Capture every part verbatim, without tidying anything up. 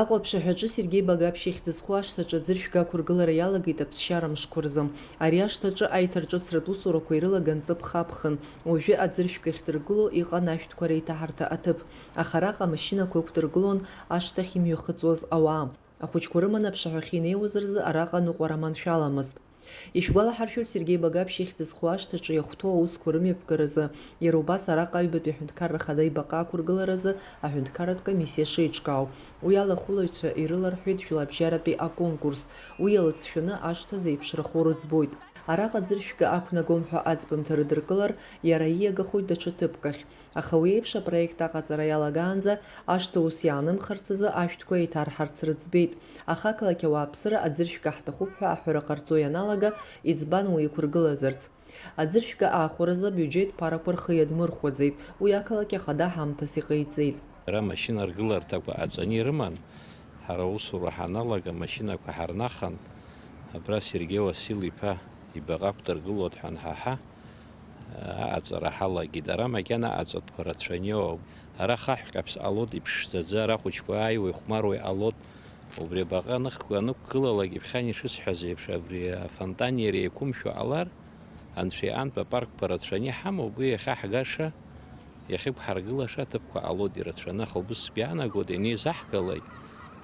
Аҟәа аԥшаҳәаҿы Сергеи Багаԥшь ихьӡ зху ашҭаҿы аӡыршәга ақәыргылара иалагеит аԥсшьара мшқәа рзы. Ари ашҭаҿы аиҭарҿыцратә усурақәа ирылаган ҵыԥх аԥхын. Уажәы аӡыршәга ахьдыргыло иҟан ашәҭқәа реиҭаҳарҭа аҭыԥ, аха араҟа амашьынақәа ықәдыргылон ашҭахь имҩахыҵуаз ауаа. Ахәыҷқәа рыманы аԥшаҳәахьы инеиуаз рзы араҟа ныҟәара маншәаламызт. Ишәгәалаҳаршәоит, Сергеи Багаԥшь ихьӡ зху ашҭаҿы иахәҭоу аусқәа рымҩаԥгаразы, иара убас араҟа аҩбатәи аҳәынҭқарра ахада ибаҟа ақәыргыларазы аҳәынҭқарратә комиссиа шеиҿкаау. Уи ала ахәылаҩцәа ирыларҳәеит жәлабжьаратәи аконкурс. Уи иалыҵшәаны ашҭа зеиԥшрахо рыӡбоит. Араҟа аӡыршәга ақәнагом ҳәа аӡбамҭа рыдыркылар, иара ииагахоит даҽа ҭыԥкахь. Аха уи еиԥш апроект аҟаҵара иалагаанӡа ашҭа ус иаанымхарц азы ашәҭқәа еиҭарҳарц рыӡбеит. Аха ақалақь ауааԥсыра аӡыршәга ҳҭахуп ҳәа аҳәара ҟарҵо ианалага, иӡбан уи иқәыргылазарц? Аӡыршәга аахәаразы абиуџьет ԥарақәа рхы иадмырхәаӡеит, уи ақалақь ахада ҳамҭас иҟаиҵеит. Ара амашьына ргыларҭақәа аҵаны ирыман, ҳара аусура ҳаналага амашьынақәа ҳарнахан, абра Сергеи Уасил-иԥа ибаҟа ақәдыргылоит ҳәа анҳаҳа, аҟаҵара ҳалагеит. Ара макьана аҵатәқәа рацәаны иоуп. Ара хаҳә каԥс ҟалоит иԥшӡаӡа, ара ахәыҷқәа ааиуа ихәмаруа иҟалоит. Убри абаҟа аныхқәа анықәгылалак, иԥхьан ишысҳәаз еиԥш, абри афонтан иара еиқәымшәо ҟалар, анцәа иҟынтә апаркқәа рацәаны иҳамоуп, уи иахьа ҳгаша, иахьықәҳаргылаша аҭыԥқәа ҟалоит ирацәаны, аха убыс сгәы иаанагоит, ианеизаҳгалак,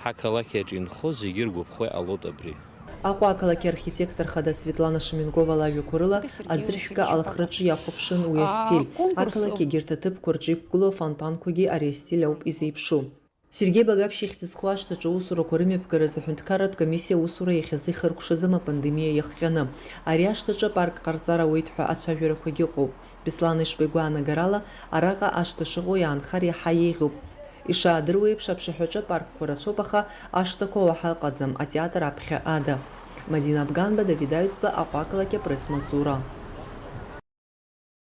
ҳақалақь аҿы инхо зегьы иргәаԥхо иҟалоит абри. Аҟәа ақалақь архитектор хада Светлана Шаменкова лажәақәа рыла, аӡыршәга алхраҿы иахәаԥшын уи астиль. Ақалақь егьырҭ аҭыԥқәа рҿы иқәгылоу афонтанқәагьы ари астиль ауп изеиԥшу. Сергеи Багаԥшь ихьӡ зху ашҭаҿы аусурақәа рымҩаԥгаразы аҳәынҭқарратә комиссиа аусура иахьазы ихыркәшаӡам апандемиа иахҟьаны. Ари ашҭаҿы апарк ҟарҵар ауеит ҳәа ацәажәарақәагьы ыҟоуп. Беслан Ешба игәаанагарала, араҟа ашҭа шыҟоу иаанхар иаҳа еиӷьуп. Ишаадыруа еиԥш, аԥшаҳәаҿы апаркқәа рацәоуп, аха ашҭақәа уаҳа ыҟаӡам, атеатр аԥхьа ада. Мадина Абганба, Давид Аҩӡба, Аҟәа ақалақь апресс-маҵзура.